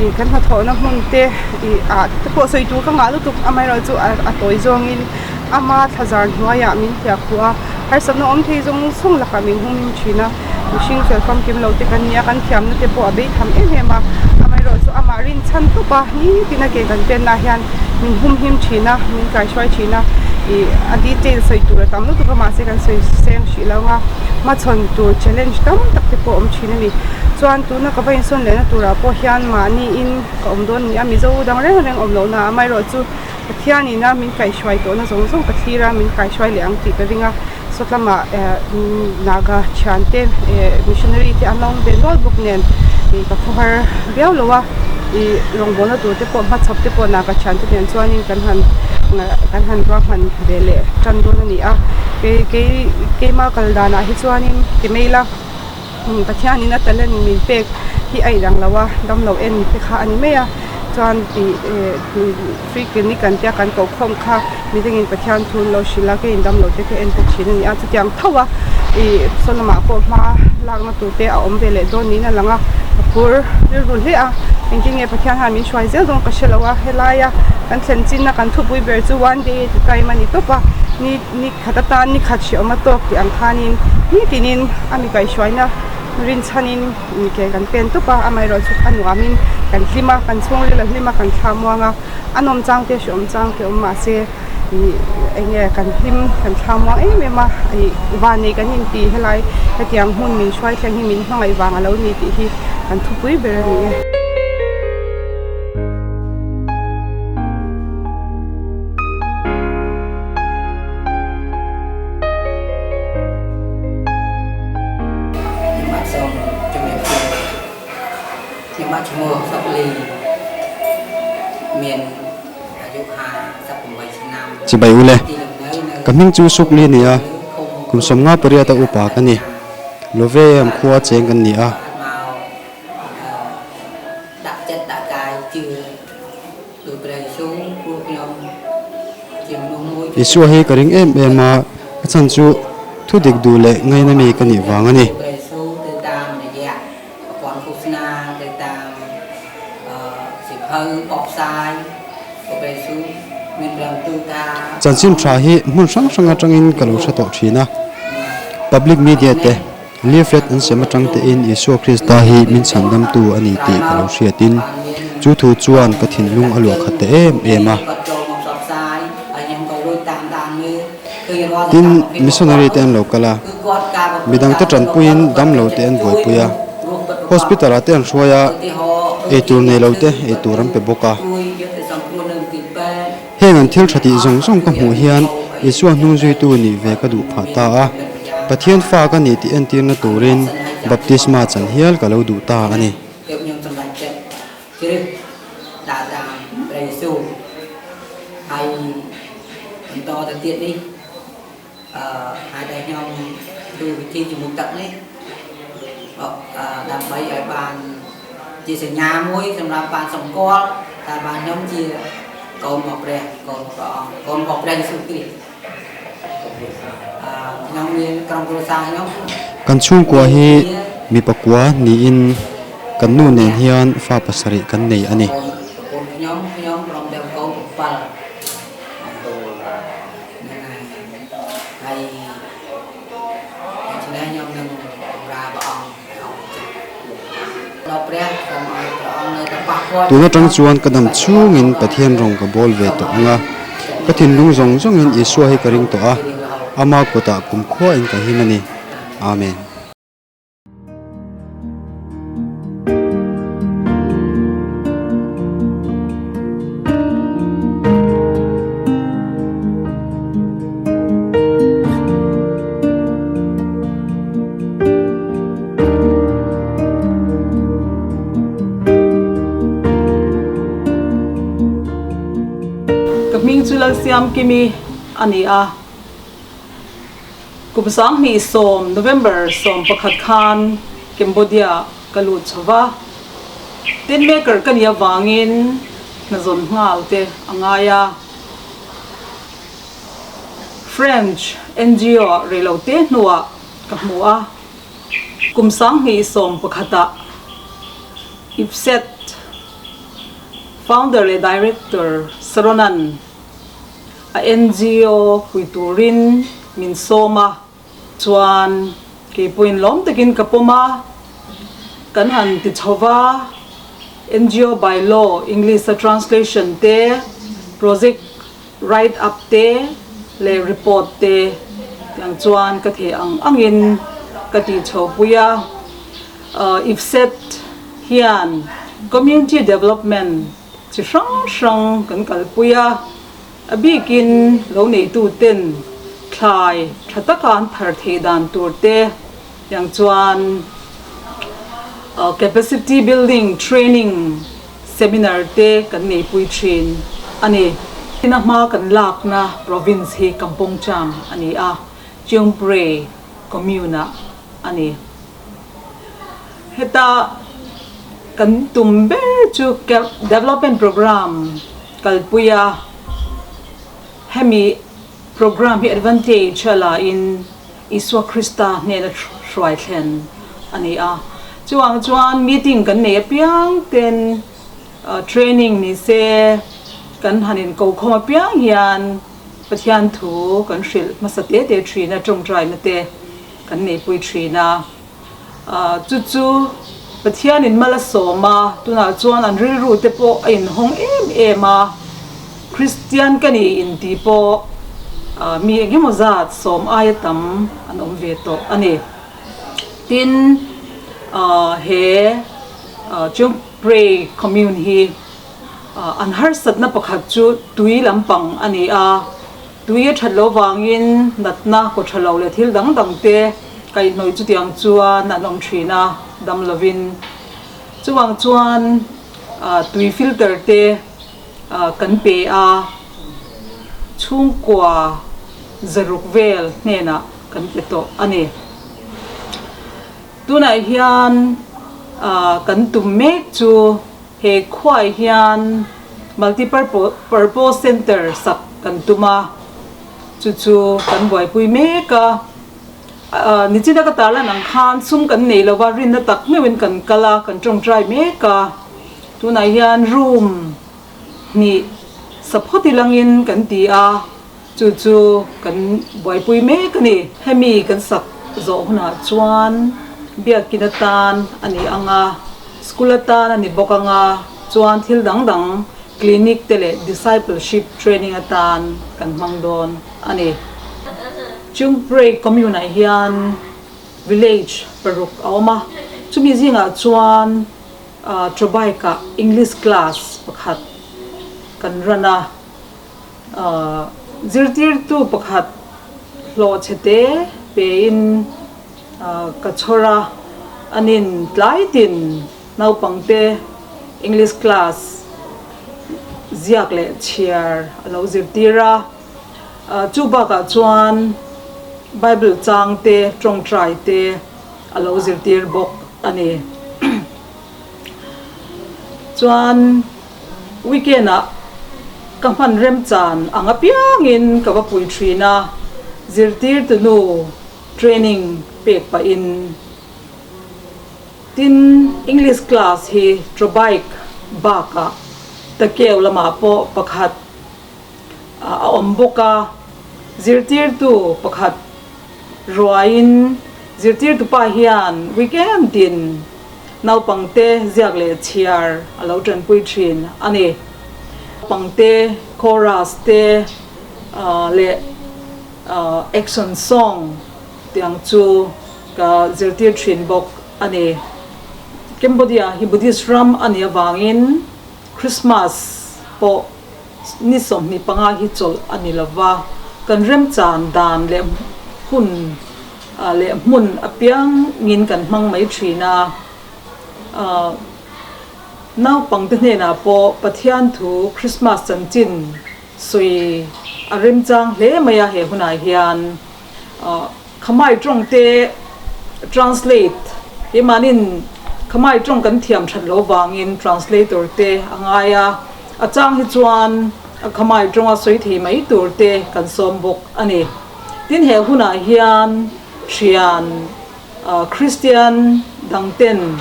ih kan hnathawhna hmun te ih ah te pawh sawi tur ka ngah lutuk amaherawhchu a tawi zawngin ama thlazar hnuaiah min hliah khuh a, harsatna awm thei zawng zawng lakah min hum him thin a, mihring fel famkim lo te kan ni a, kan thiamna te pawh a bei tham em em a, amaherawhchu amah rinchhan tawp a nitin a ke kan penna hian min hum him thin a, min kaihruai thin a. Ih a detail sawi tur a tam lutuk a mahse kan sawi seng hrih lo ang a hmachhawn tur challenge tam tak te pawh a awm thin a ni chuan tuna ka va insawn lehna turah pawh hian mahniin ka awm dawn a ni a mizo dang reng reng awm lohna amaherawhchu Pathianin a min kaihhruai tawhna zawng zawng ka thlir a min kaihhruai leh ang tih ka ring a sawt lamah eh naga thiante eh missionary te an lo awm ve nual bawk nen ih ka khawhar viau lo a. Ih rawngbawlna tur te pawh hmachhawp te pawh Naga thiante nen chuanin kan han kan han ruahman ve leh tan dawn a ni a. Kei kei keima kal danah hi chuanin ti mai ila Pathianin a talent min pek hi a inang lo a, damlo en te kha a ni mai a. Chuan ih free clinic kan tia kan koh khawm kha midangin Pathian thu an lo hrilh a, keiin damlo te kha en bawk thin a ni a. Chutiang tho a ih saw lamah pawh hma lakna tur te a awm ve leh dawn niin a lang a, ka phur rilru hle a. Engtin nge Pathian hian min hruai zel dawn ka hre lo a, helaia kan thlen chinna kan thupui ber chu one day at a time a ni tawp a, ni ni khat atan ni khat hreawm a tawk tih ang khanin nitinin a mi kaihhruaina rinchhanin ke kan pen tawp a, amaherawhchu a nuamin kan hlim a, kan chhungril a hlim a, kan thla muang a, a nawm chang te hreawm chang te awm mahse ih eng nge kan hlim kan thla muang em em a, ih vanei kan inti helai hetiang hmun min hruai thleng hi min hmangaih vang a lo ni tih hi kan thupui ber a ni e. Chibai ule, ka hming chu Sukli a ni a, kum 58 a upa ka ni. Love am khua cheng kan ni a. Isua hi ka ring em em a, a chhan chu thu dik duh leh ngaina mi ka nih vang a ni. Chanchin tha hi hmun hrang hrang atangin ka lo hre tawh thin a, public media te. Leaflet an sem atang tein Isua Krista hi min chhandamtu a ni tih ka lo hriatin chu thu chuan ka thinlung a luah khat ta em em a. Tin, missionary te an lo kal a, midang te tanpuiin damlo te an buaipui a, hospital ah te an hruai a, eitur nei lo te eitur an pe bawk a. Heng an thil tha tih zawng zawng ka hmuh hian Isua hnung zuitu nih ve ka duh phah ta a, Pathian fa ka nih tih entirna turin baptisma chan hial ka lo duh ta a ni. Kan chhungkua hi mi pakua niin kan nu nen hian fa pasarih kan nei a ni. Tun atang chuan ka dam chhungin Pathian rawng ka bawl ve tawh ang a, ka thinlung zawng zawngin Isua hi ka ring tawh a, ama kutah kumkhuain ka him a ni. Amen. Ka hming chu Lalsiamkimi a ni a. Kum 2010 November 11 khan Cambodia ka lut chho va. Tent maker ka nih avangin hna zawn nghal te a ngai a. French NGO ah rei lo te hnuah ka hmu a. Kum 2011 ah IFSET founder leh director Saronan a NGO pui turin min sawm a, chuan kei pawhin lawm takin ka pawm a, kan han ti chho va, NGO by law English a translation te, project write up te leh report te tiang chuan ka thei ang angin ka ti chho pui a, IFSET hian community development Chi hrang hrang kan kalpui a, a bikin lo neituten thlai tha taka an thar theih dan tur te tiang chuan capacity building training Seminar te kan neipui thin a ni. Ina hma kan lakna province hi Kampong Cham a ni a, Cheung Prey commune-ah a ni. Heta kan tum ber chu development programme kalpui a, hemi programme hi advantage a la in Isua Krista hnena hruai thlen a ni a. Chuvang chuan meeting kan nei apiang ten training ni se kan han inko khawm apiang hian Pathian thu kan hrilh hmasa te te thin a, tawngtaina te kan neipui thin a. Chu chu Pathianin mal a sawm a, tunah chuan an rilru te pawh a inhawng em em a, Kristian ka ni inti pawh mi engemaw zat sawm aia tam an awm ve tawh a ni. Tin, he Chungprei Commune hi an harsatna pakhat chu tui lampang a ni a. Tui a that loh vangin natna kaw tha lo leh thil dang dang te kaihhnawih chutiang chuan an awm thin a, dam lovin. Chuvang chuan tui filter te kan pe a, chhungkua zaruk vel hnenah kan pe tawh a ni. Tunah hian kan tum mek chu He khuaah hian Multi-purpose Centre sak kan tum a, chu chu kan buaipui mek a. Nichina ka tarlan ang khan sum kan nei lova rinna tak meuhin kan kal a, kan tawngtai mek a. Tunah hian room hnih saphawt ilangin kan ti a, chu chu kan buaipui mek a ni. Hemi kan sak zawh hunah chuan biakin atan a ni ang a, school atan a ni bawk ang a, chuan thil dang dang clinic te leh discipleship training atan kan hmang dawn a ni. Chungprei commune ah hian village paruk a awm a, chumi zingah chuan Trobaika English class pakhat kan run a. Zirtirtu pakhat hlawh chhe te pein ka chhawr a, anin tlai tin naupangte English class ziak leh chhiar a lo zirtir a. Chu bakah chuan Bible chang te, tawngtai te a lo zirtir bawk a ni. Chuan weekend ah ka hman remchan ang apiangin ka va pui thin a, zirtirtu nu training pek pahin. Tin, English class hi Trobike bakah Takeo lamah pawh pakhat a awm bawk a, zirtirtu pakhat ruaiin zirtirtu pa hian weekend tin naupangte ziak leh chhiar a lo tanpui thin a ni. Naupangte chorus te leh action song tiang chu ka zirtir thin bawk a ni. Cambodia hi Buddhist ram a nih avangin Christmas pawh Ni 25 hi chawlh a ni lova, kan remchan dan leh hun leh hmun apiangin kan hmang mai thin a. Naupangte hnenah pawh Pathian thu Krismas chanchin sawi a remchang hle mai a he hunah hian. Khamai tawngte translate keimahnin Khamai tawng kan thiam that lo vangin translator te a ngai a, a chang hi chuan a Khamai tawnga sawi thei mai tur te kan sawm bawk a ni. Tin he hunah hian thian Kristian dang ten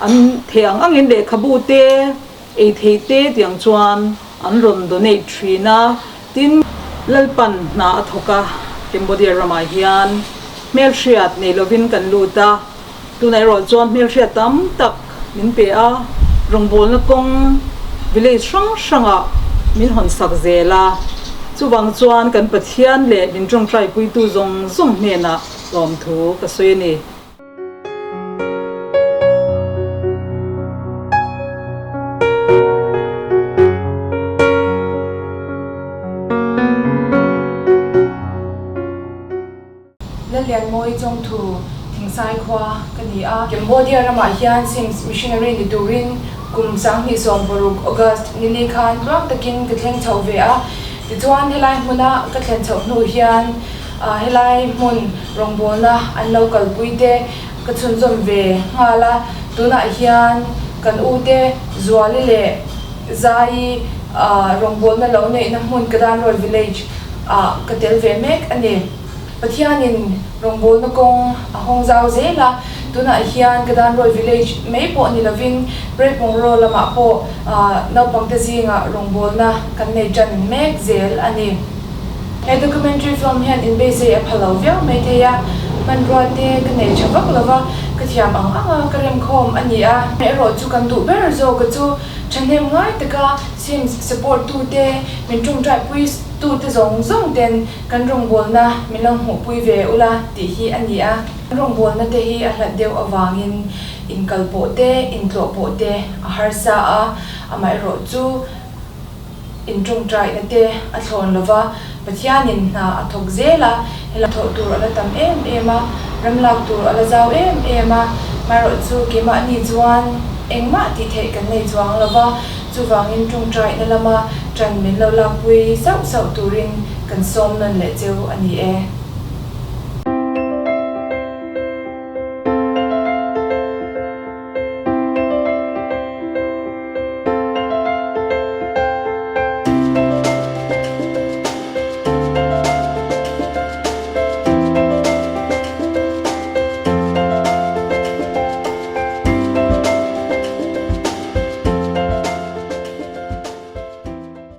an thei ang angin lehkhabu te, ei thei te tiang chuan an rawn donate thin a, tin Lalpan hna a thawk a, Cambodia ramah hian hmelhriat nei lovin kan lut a, tunah erawh chuan hmelhriat tam tak min pe a, rawngbawlna kawng village hrang hrangah min hawn sak zel a, chuvang chuan kan Pathian leh min tawngtai puitu zawng zawng hnenah lawmthu ka sawi a ni. Lallianmawi Chawngthu, Thingsai khua ka ni a. Cambodia ramah hian Sims Missionary ni turin Kum 2016 August nili khan tluang takin ka thleng chhoh ve a, tichuan helai hmuna ka thlen chhoh hnu hian helai hmun rawngbawlna an lo kalpui te ka chhunzawm ve nghal a, tunah hian kan ute Zuali leh Zaii rawngbawlna lo neihna hmun Kadanrawi Village ah ka tel ve mek a ni. Pathianin rawngbawlna kawng a hawng zau zel a, tunah hian Kadanrawi Village mai pawh ni lovin Preipawngro lamah pawh naupangte zingah rawngbawlna kan nei tan mek zel a ni. He documentary film hian inbeisei a pha lo viau mai thei a, hmanrua te ka nei tha vak lova, ka thiam ang ang a ka remkhawm a ni a. Erawh chu kan duh ber zawk chu thahnem ngai taka SIMS support tute min tawngtaipui tute zawng zawng ten Kan rawngbawlna min lo hmuhpui ve ula tih hi a ni a. Kan rawngbawlna te hi a hlat deuh avangin inkal pawh te, intlawh pawh te a harsa a, amaherawh chu intawngtaihna te a thlawn lova, Pathianin hna a thawk zel a, helai thawh tur a la tam em em a, ram lak tur a la zau em em a, amaherawh chu keimahni chuan engmah tih theih kan nei chuang lova, Chuvangin tawngtaihna lama ṭan min lo lakpui sauh sauh turin kan sawm nawn leh cheu a ni e.